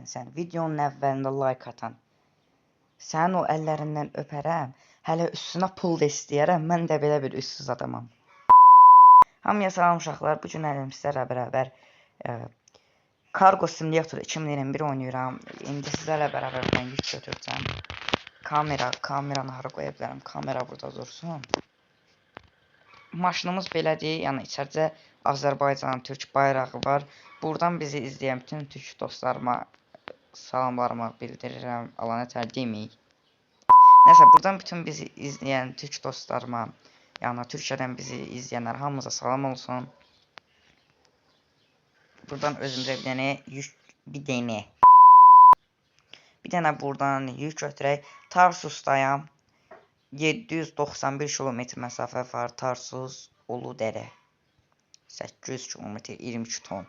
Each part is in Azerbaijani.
izləyənsən, videonun əvvəlində like atan. Sənin o əllərindən öpərəm, hələ üstünə pul da istəyərəm. Mən də belə bir üstsüz adamam. Hamıya salam uşaqlar. Bu gün əlim sizlərlə bərabər Cargo Simulator 2021 oynayıram. İndi sizlərlə bərabər mən yük götürəcəm. Kameranı hara qoya bilərəm? Kamera burada dursun. Maşınımız belədir, yəni içəridə Azərbaycan, Türk bayrağı var. Buradan bizi izləyən bütün türk dostlarıma salamlarımı bildirirəm. Allah nətər deməyik. Nəsə, buradan bütün bizi izləyən türk dostlarıma, yəni Türkiyədən bizi izləyənlər hamımıza salam olsun. Buradan özümüzə bir dənə yük, bir dənə buradan yük götürək. Tarsusdayam. 791 kilometr məsafə var. Tarsus Uludere. 800 kilometr, 22 ton.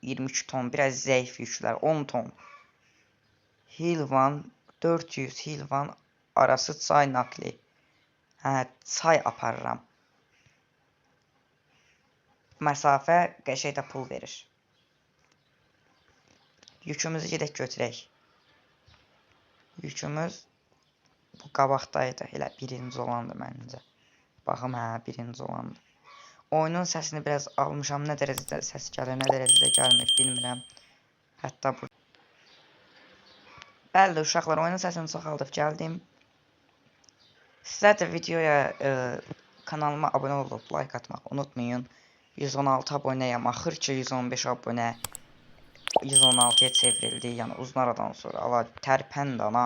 22 ton, biraz zəif yüklər. 10 ton. Hilvan, 400 Hilvan arası çay nakli. Hə, çay aparıram. Məsafə qəşəng də pul verir. Yükümüzü gedək götürək. Yükümüz bu qabaqdaydı. Elə birinci olandı məncə. Baxım, hə, birinci olandı. Oyunun səsini biraz almışam. Nə dərəcədə səs gəlir, nə dərəcədə gəlmir, bilmirəm. Hətta bu. Bəli, uşaqlar, oyunun səsini çoxaldıb gəldim. Sizlər də videoya, kanalıma abunə olub like atmaq unutmayın. 116 abunəyəm. Axır ki 115 abunə 116-ya çevrildi. Yəni uzun aradan sonra. Allah tərpənd ana.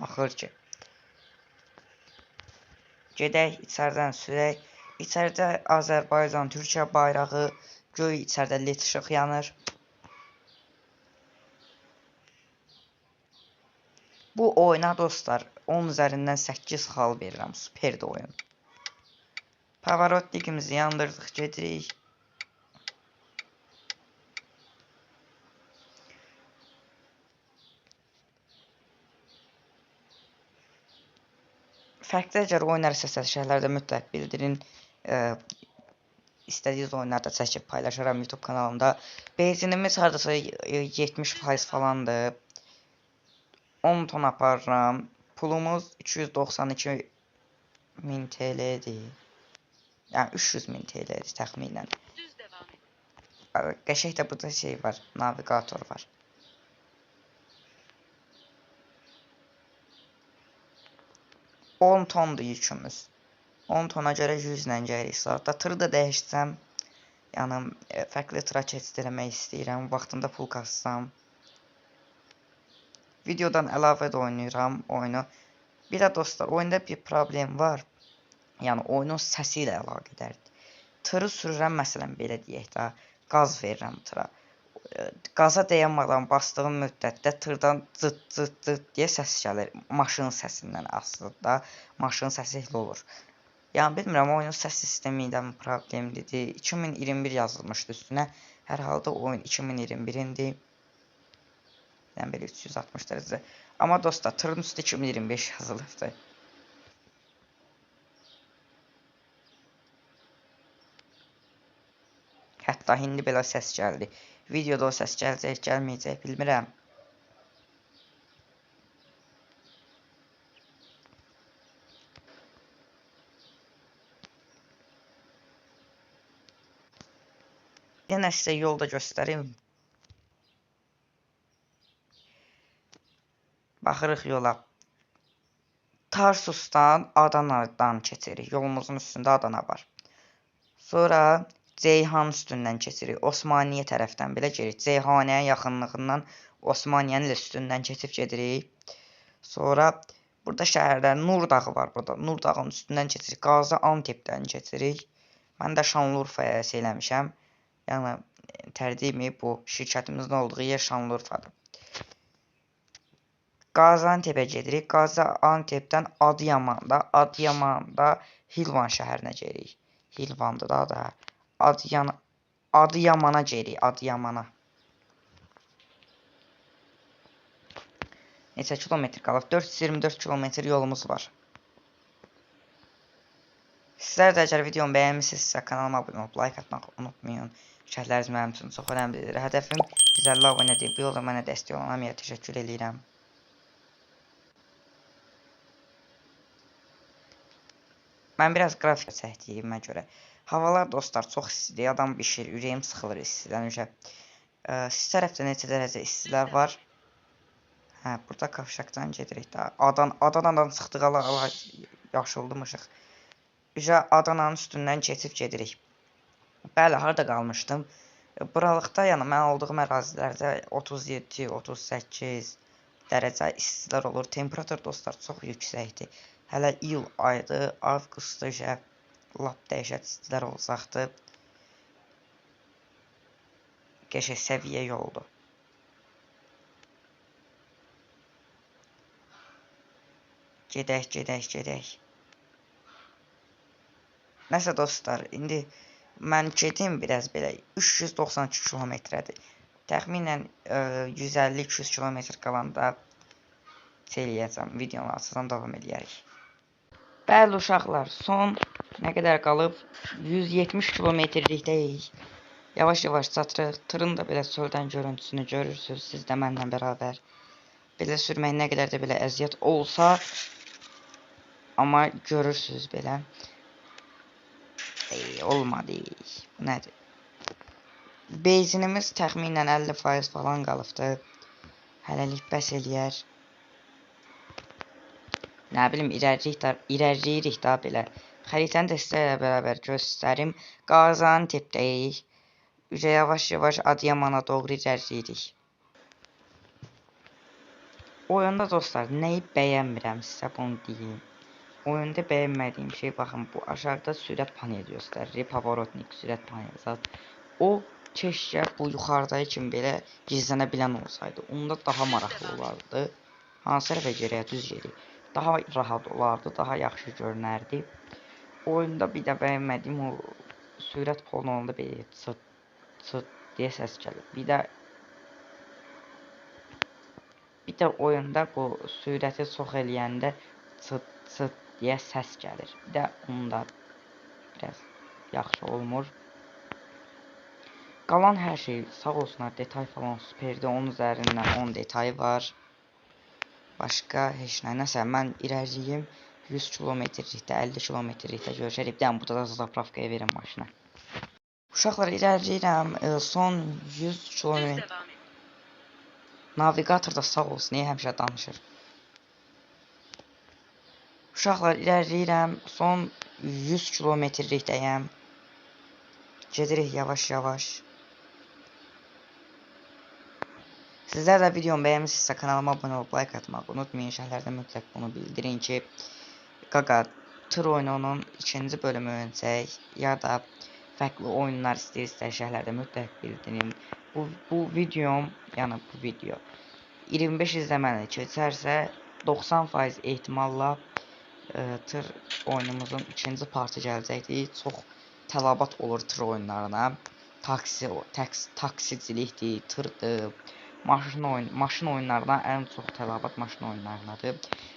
Axır ki. Gedək içəridən sürək. İçəridə Azərbaycan, Türkiyə bayrağı, göy içəridə led işıq yanır. Bu oyuna dostlar 10 üzərindən 8 xal verirəm. Superdir oyun. Pavarotnikimizi yandırdıq, gedirik. Fərqli əgər oyunlar istəsəz şərhlərdə mütləq bildirin. İstədiyiniz oyunlarda çəkib paylaşaram YouTube kanalımda. Benzinimiz hardasa 70% falandır. 10 ton aparıram. Pulumuz 292 min TL-dir. Yəni 300 min TL-dir təxminən. Düz devam et. Qəşəng də burada şey var, navigator var. ...10 tondur yükümüz. 10 tona görə 100 ilə gəlirik saatda. Tırı da dəyişsəm, yəni fərqli tıra keçid eləmək istəyirəm. Vaxtında pul kassam. Videodan əlavə də oynayıram oyunu. Bir də dostlar, oyunda bir problem var. Yəni oyunun səsi ilə əlaqədardır. Tırı sürürəm, məsələn, belə deyək də, qaz verirəm tıra. Qaza dayanmadan bastığım müddətdə tırdan cıt cıt cıt deyə səs gəlir. Maşın səsindən aslında maşın səsi elə olur. Yəni bilmirəm, oyunun səs sistemi ilə mi problemlidir. 2021 yazılmışdı üstünə. Hər halda oyun 2021-indir. Yəni belə 360 dərəcə. Amma dostlar, tırın üstü 2025 yazılıbdır. Hətta indi belə səs gəldi. Videoda o səs gələcək, gəlməyəcək, bilmirəm. Yenə sizə yolda göstərim. Baxırıq yola. Tarsusdan Adanadan keçirik. Yolumuzun üstündə Adana var. Sonra Ceyhan üstündən keçirik. Osmaniyə tərəfdən belə gedirik. Ceyhanənin yaxınlığından Osmaniyyənin üstündən keçib gedirik. Sonra burada şəhərdə Nur dağı var burada. Nur dağının üstündən keçirik. Qazi Antepdən keçirik. Mən də Şanlıurfaya eləmişəm. Yəni tərdimi bu şirkətimizin olduğu yer Şanlıurfadır. Qaziantepə gedirik. Qaziantepdən Adıyamanda, Adıyamanda Hilvan şəhərinə gedirik. Hilvandır da da. Adıyamana gedirik, Adıyamana. Neçə kilometr qalıb? 424 kilometr yolumuz var. Sizlər də əgər videomu bəyənmisinizsə kanalıma abunə olub like atmaq unutmayın. Şərhləriniz mənim üçün çox önəmlidir. Hədəfim 150 abunədir. Bu yolda mənə dəstək olan hamıya təşəkkür eləyirəm. Mən biraz qrafik çəkdiyimə görə. Havalar dostlar çox istidir. Adam bişir, ürəyim sıxılır istidən. Siz tərəfdə neçə dərəcə istilər var? Hə, burada kavşaqdan gedirik də. Adanadan çıxdıq, Allah yaxşı oldu mışıq. Ücə Adananın üstündən keçib gedirik. Bəli, harada qalmışdım? Buralıqda, yəni mən olduğum ərazilərdə 37, 38 dərəcə istilər olur. Temperatur dostlar çox yüksəkdir. Hələ iyul ayıdır, avqustda isə lap dəhşət istilər olacaqdı. Qəşəng səviyyə yoldur. Gedək, gedək, gedək. Nəsə dostlar, indi mən gedim biraz belə 392 kilometrədir. Təxminən 150-200 kilometr qalanda eləyəcəm. Videonu açacam, davam eləyərik. Bəli uşaqlar, son nə qədər qalıb? 170 kilometrlikdəyik. Yavaş-yavaş çatırıq. Tırın da belə çöldən görüntüsünü görürsünüz. Siz də mənlə bərabər. Belə sürmək nə qədər də belə əziyyət olsa, amma görürsünüz belə. Olmadı. Bu nədir? Benzinimiz təxminən 50% falan qalıbdır. Hələlik bəs eləyər. Nə bilim, irəliləyirik daha belə. Xəritəni də sizlərlə bərabər göstərim. Qaziantepdəyik. Üzə yavaş-yavaş Adıyamana doğru irəliləyirik. Oyunda dostlar, nəyi bəyənmirəm sizə bunu deyim. Oyunda bəyənmədiyim şey, baxın, bu aşağıda sürət paneli göstərir. Pavorotnik, sürət paneli zat. O, keşkə bu yuxarıdakı kimi belə gizlənə bilən olsaydı. Onda daha maraqlı olardı. Hansı tərəfə geriyə düz gedirik. Daha rahat olardı, daha yaxşı görünərdi. Oyunda bir də bəyənmədiyim o sürət polunu olanda belə çıt çıt deyə səs gəlir. Bir də oyunda bu sürəti çox eləyəndə çıt çıt deyə səs gəlir. Bir də onda biraz yaxşı olmur. Qalan hər şey sağ olsunlar, detay falan superdir. 10 üzərindən 10 detay var. Başqa heç nə. Nəsə, mən irəliləyim 100 kilometrlikdə, 50 kilometrlikdə görüşərik. Bir dənə burada da zapravkaya verin maşına. Uşaqlar, irəliləyirəm. Son 100 kilometr. Navigator da sağ olsun, niyə həmişə danışır. Uşaqlar, irəliləyirəm. Son 100 kilometrlikdəyəm. Gedirik yavaş-yavaş. Sizlər də videomu bəyənmişsinizsə kanalıma abunə olub like atmağı unutmayın. Şərhlərdə mütləq bunu bildirin ki, qaqa tır oyununun ikinci bölümü çək ya da fərqli oyunlar istəyirsə şərhlərdə mütləq bildirin. Bu videom, yəni bu video 25 izləməni keçərsə 90% ehtimalla tır oyunumuzun ikinci partı gələcəkdir. Çox tələbat olur tır oyunlarına. Taksicilikdir, tırdır. Maşın oyunlarına ən çox tələbat maşın oyunlarınadır.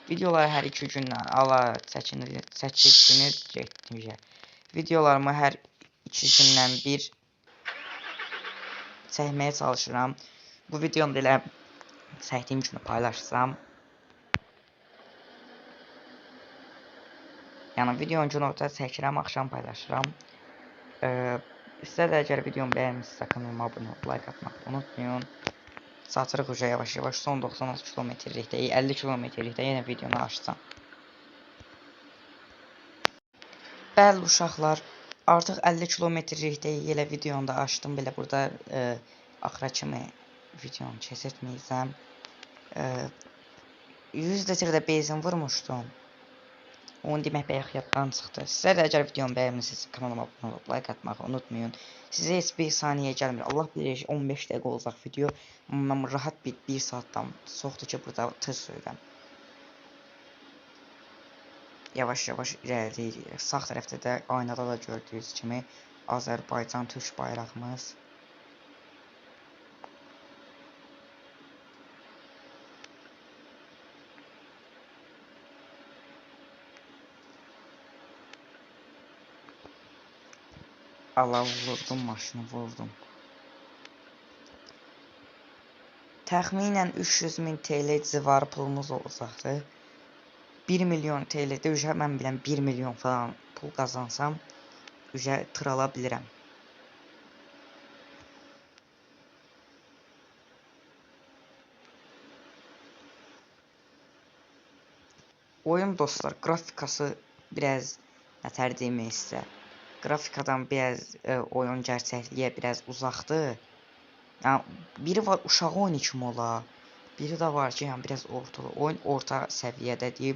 Videoları hər 2 gündən ala çəkirsiniz, getmişə. Videolarımı hər 2 gündən bir çəkməyə çalışıram. Bu videonu da elə çəkdiyim kimi paylaşsam. Yəni videonu günorta çəkirəm, axşam paylaşıram. Sizə də əgər videomu bəyənmişsinizsə kanalıma abunə olub like atmağı unutmayın. Çatırıq uca yavaş-yavaş. Son 96 kilometrlikdə, 50 kilometrlikdə yenə videonu açacağam. Bəli uşaqlar, artıq 50 kilometrlikdə elə videonu da açdım. Belə burada axıra kimi videonu keçirtməyəcəm. 100 litrdə benzin vurmuşdum. Onu demək bayaq yaddan çıxdı. Sizə də əgər videomu bəyənmisinizsə kanalıma abunə olub like atmağı unutmayın. Sizə heç bir saniyə gəlmir. Allah bilir 15 dəqiqə olacaq video. Mən rahat bir saatdan çoxdur ki, burada tır sürürəm. Yavaş-yavaş irəliləyirik. Sağ tərəfdə də aynada da gördüyünüz kimi Azərbaycan Türk bayrağımız. Allah, vurdum maşını, vurdum. Təxminən 300.000 TL civarı pulumuz olacaqdır. 1 milyon TL-də ücə mən bilən 1 milyon falan pul qazansam, ücə tır ala bilirəm. Oyun dostlar, qrafikası biraz nətər demək sizə. Qrafikadan biraz oyun gerçəkliyə biraz uzaqdır. Yəni biri var uşaq oyunu kimi ola, biri də var ki, yəni biraz orta, oyun orta səviyyədədir.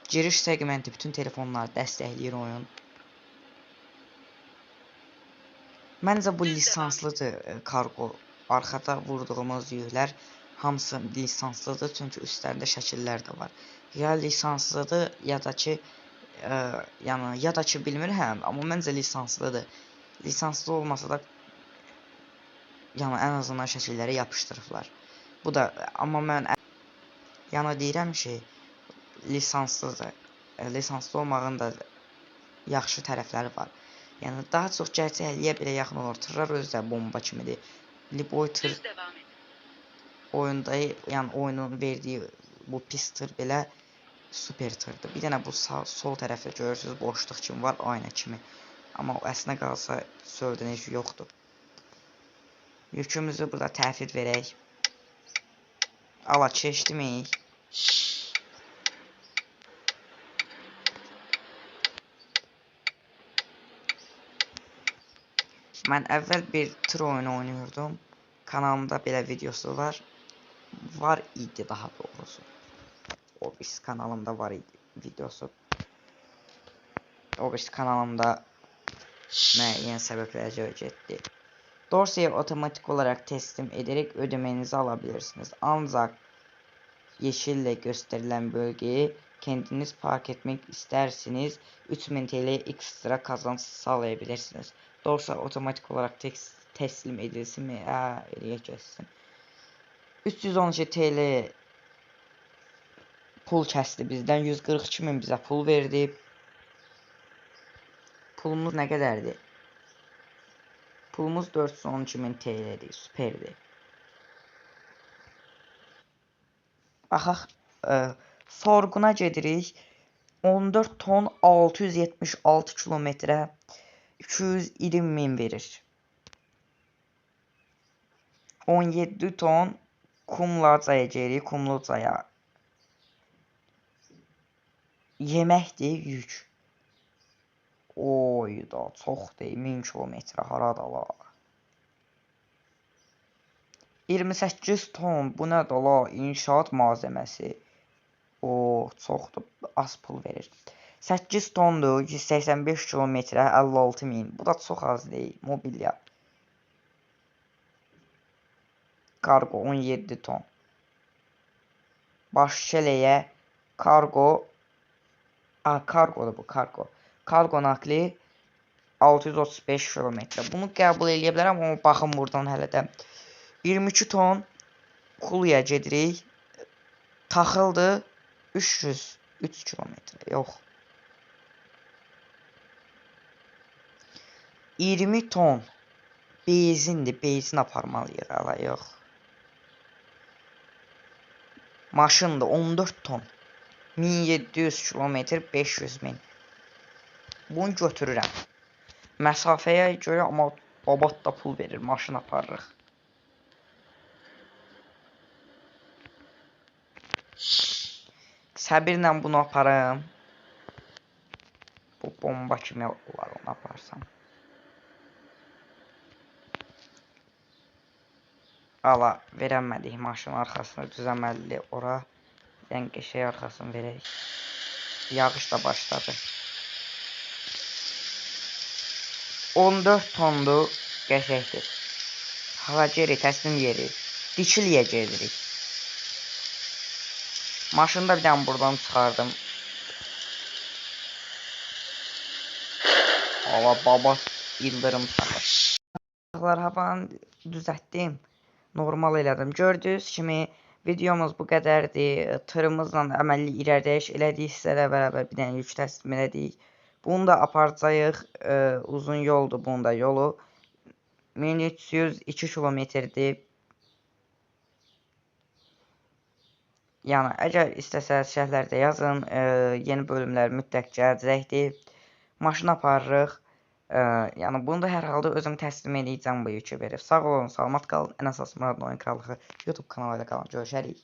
Giriş segmenti bütün telefonları dəstəkləyir oyun. Məncə bu lisanslıdır kargo. Arxada vurduğumuz yüklər hamısı lisanslıdır, çünki üstlərində şəkillər də var. Ya lisanslıdır, ya da ki, yəni ya da ki bilmirəm, amma məncə lisanslıdır. Lisanslı olmasa da yəni ən azından şəkilləri yapışdırıblar. Bu da amma mən yəni deyirəm ki, lisanslıdır. Lisanslı olmağın da yaxşı tərəfləri var. Yəni daha çox gerçəkliyə belə yaxın olur. Tırlar özü də bomba kimidir. Liboy tır oyunda, yəni oyunun verdiyi bu pis tır belə super tırdır. Bir dənə bu sağ, sol tərəfdə görürsünüz boşluq kimi var, ayna kimi. Amma əslinə qalsa sövdənək yoxdur. Yükümüzü burada təhvil verək. Ala keçdimik. Mən əvvəl bir tır oyunu oynuyordum. Kanalımda belə videosu var. Var idi daha doğrusu. O birisi kanalımda var idi videosu. O birisi kanalımda müəyyən səbəblərə görə getdi. Dorsaya otomatik olarak teslim ederek ödemenizi alabilirsiniz. Ancak yeşille gösterilen bölgeyi kendiniz park etmek isterseniz 3000 TL ekstra kazanç sağlayabilirsiniz. Dorsa otomatik olarak teslim edilsin mi? Eləyə gəlsin. 312 TL pul kəsdi bizdən. 142 min bizə pul verdi. Pulumuz nə qədərdir? Pulumuz 412.000 TL-dir. Süperdir. Baxaq, sorğuna gedirik. 14 ton 676 kilometrə 220 min verir. 17 ton Kumlucaya gedirik. Kumlucaya. Yeməkdir yük. Oy da çoxdur. 1000 kilometrə harada la. 28 ton bu nədir la? İnşaat malzəməsi. O çoxdur. Az pul verir. 8 tondur. 185 kilometrə 56 min. Bu da çox az deyil. Mobilya. Kargo 17 ton. Başkələyə kargo. Kargodur bu, kargo. Kargo nakli 635 kilometrə. Bunu qəbul eləyə bilərəm, amma baxın buradan hələ də. 22 ton Kuluya gedirik. Taxıldır 303 kilometrə. Yox. 20 ton benzindir. Benzin aparmalıyıq hələ, yox. Maşındır 14 ton. 1700 kilometr 500 min. Bunu götürürəm. Məsafəyə görə amma babat da pul verir. Maşın aparırıq. Səbirlə bunu aparım. Bu bomba kimi olar onu aparsam. Ala, verəmədik maşın arxasını düzəməlli ora. Yəni qəşəng arxasını verək. Yağış da başladı. 14 tondur, qəşəngdir. Hara geri, təslim yeri. Dikiliyə gedirik. Maşını da bir dənə buradan çıxardım. Ala, baba ildırım çaxır. Havanı düzəltdim. Normal elədim. Gördüyünüz kimi videomuz bu qədərdir. Tırımızla əməlli irəliləyiş elədik. Sizlərlə bərabər bir dənə yük təslim elədik. Bunu da aparacağıq. Uzun yoldur bunun da yolu. 1302 kilometrdir. Yəni əgər istəsəniz şərhlərdə yazın, yeni bölümlər mütləq gələcəkdir. Maşın aparırıq. Yəni bunu da hər halda özüm təslim eləyəcəm bu yükü verib. Sağ olun, salamat qalın. Ən əsas Muradın Oyun Krallığı YouTube kanalı ilə qalın. Görüşərik.